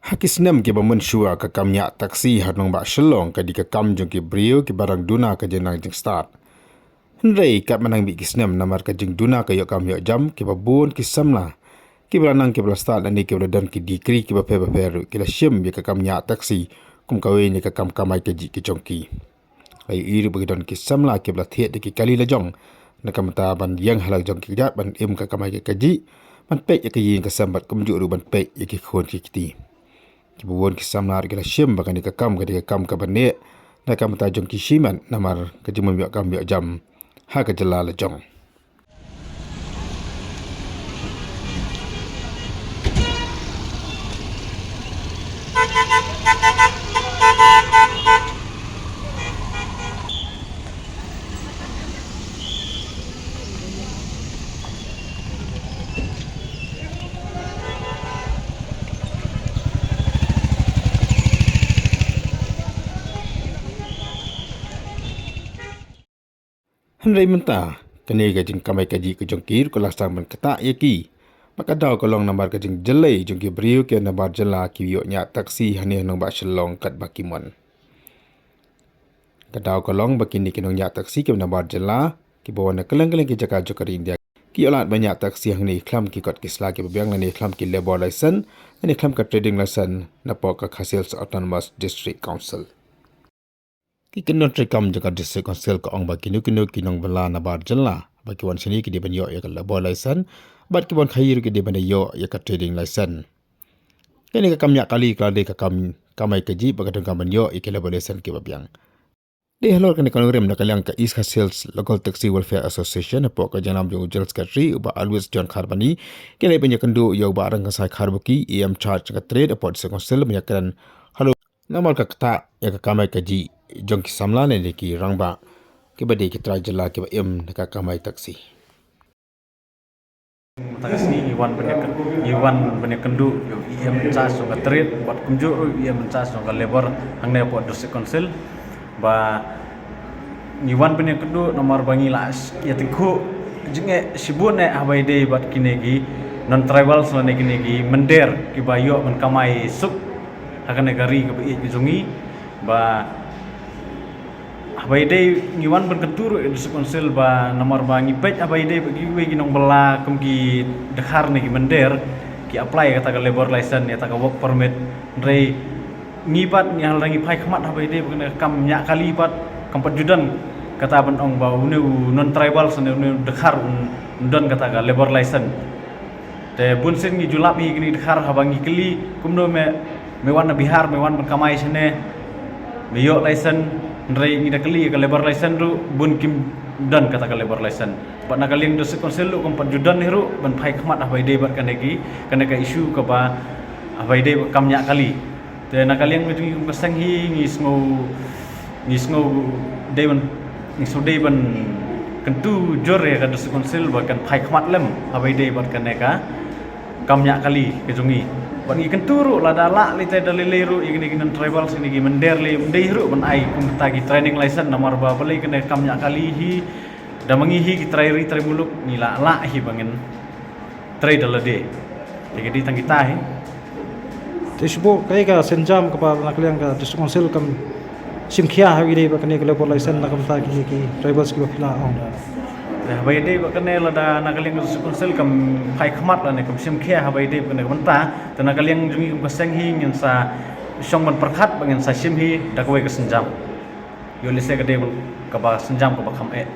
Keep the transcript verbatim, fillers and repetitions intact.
Ha ki snem kiba mynshuwa ka kam ñiah taxi ha nongbah Shillong ka dei ka kam jong ki briew kiba dang duna ka jingnang jingstad. Hynrei katba nang bit ki snem namar ka jingduna ka ïoh kam ïoh jam kiba bun ki samla kiba la nang kiba la stad lane kiba la don ki degree kiba pher bapher ruh ki la shim ïa ka kam ñiah taxi kum kawei na ka kam kamai kajih ki jong ki. La ïohi ruh ba ki don ki samla kiba la thied da ki kali la jong na ka bynta ban ïeng ha la jong ki kjat ban im ka kamai ka kajih, ban peit ïa ka ïing ka sem bad kumjuh ruh ban peit ïa ki khun ki kti. Kiba bun ki samla ruh ki la shim ba kane ka kam ka dei ka kam kaba neh na ka bynta jong ki shimet namar ka jingbym ïoh kam ïoh jam ha ka jylla la jong. Hynrei mynta kane ka jingkamai kajih ka jong ki ruh ka la sdang ban ktah ïa ki. Ba ka daw ka long namar ka jingjyllei jong ki briew ki nabar jylla ki ïoh ñiah taxi hangne ha nongbah Shillong katba ki mon. Ka daw ka long ba kine ki nongñiah taxi kiba nabar jylla kiba wan na kylleng kylleng ki jaka jong ka ri India ki ïoh lad ban ñiah taxi hangne khlem ki kot ki sla kiba biang lane khlem ki labour license lane khlem ka trading license napoh ka Khasi Hills Autonomous District Council. Ki kyndon treikam jong ka District Council ka ong ba kino kino ki nongbylla nabar jylla ba ki wan shane ki dei ban ïoh ïa ka labour license bad kiba wan khaïi ruh ki dei ban ïoh ïa ka trading license. Kane ka kam ñiah kali ka la dei ka kam kamai kajih ba ka donkam ban ïoh ïa ki labour license kiba biang. Dei halor kane ka nongrim na ka liang ka East Khasi Hills Local Taxi Welfare Association hapoh ka jingïalam jong u General Secretary u Bah Aloysius John Kharbani ki la leit ban ïakynduh ïa u Bah Rangkasai Kharbuki, E M Charge ka Trade hapoh District Council ban ïakren halor namar ka ktah ïa ka kamai kajih jong ki samla ne ki rangbah kiba dei ki trai jylla kiba im na ka kamai taxi. Mynta ka sngi ngi wan ban ïa, ngi wan ban ïakynduh ïa u E M in charge jong ka trade bad kumjuh ruh u E M in charge jong ka labour hangne hapoh District Council ba ngi wan ban ïakynduh namar ba ngi la ïatyngkhuh jingeh shibun eh haba ïadei bad kine ki non-tribals lane kine ki mynder kiba ïoh ban kamai suk ha kane ka ri kaba ïeit ka jong ngi ba haba ïadei ngi wan ban kyntu ruh ïa District Council ba namar ba ngi peit haba ïadei ba kiwei ki nongbylla kum ki dkhar ne ki mynder ki apply ïa kata ka labour license ïa kata ka work permit. Hynrei ngi pat ngi halor ngi phai khmat haba ïadei ba kane ka kam ñiah kali pat kam pat ju don kata ban ong ba une u non-tribal ne une u dkhar un don kata ka labour license. Te bun sien ngi ju lap hi kine ki dkhar haba ngi kylli kumno me, me wan na Bihar me wan ban kamai shane me ïoh license, hynrei ngi da kylli ka labour license ruh bun kim don kata ka labour license. Bad na ka liang District Council ruh kam pat ju don hi ruh ban phai khmat haba ïadei bad kane ki, kane ka issue kaba haba ïadei bad kam ñiah kali. Te na ka liang ka jong ngi kum ka seng hi ngi sngew, ngi sngew dei ban, ngi sngew dei ban kyntu jur ïa ka District Council ba kan phai khmat lem haba ïadei bad kane ka kam ñiah kali ka jong ngi. Bad ngi kyntu ruh lada lah lei te da lei lei ruh ïa kine ki non-tribal kine ki mynder lei ym dei ruh ban ai kum kita ki training license namar ba balei kane ka kam ñiah kali hi da ma ngi hi ki trai ri trai muluk ngi lah lah hi ba ngin trei da lade. Te ka dei tang kita hi. Te shu bok kaei ka sienjam kaba na ka liang ka District Council kam shim khia haba ïadei bad kane ka labour license na ka bynta kine ki tribals kiba phi la ong. Te haba ïadei bad kane lada na ka liang ka District Council kam phai khmat lane kam shim khia haba ïadei bad kane ka bynta. Te na ka liang jong ngi kum ka seng hi ngin sa shong ban pyrkhat ba ngin sa shim hi da kawei ka sienjam. Ïoh lehse ka dei kaba sienjam kaba kham eh.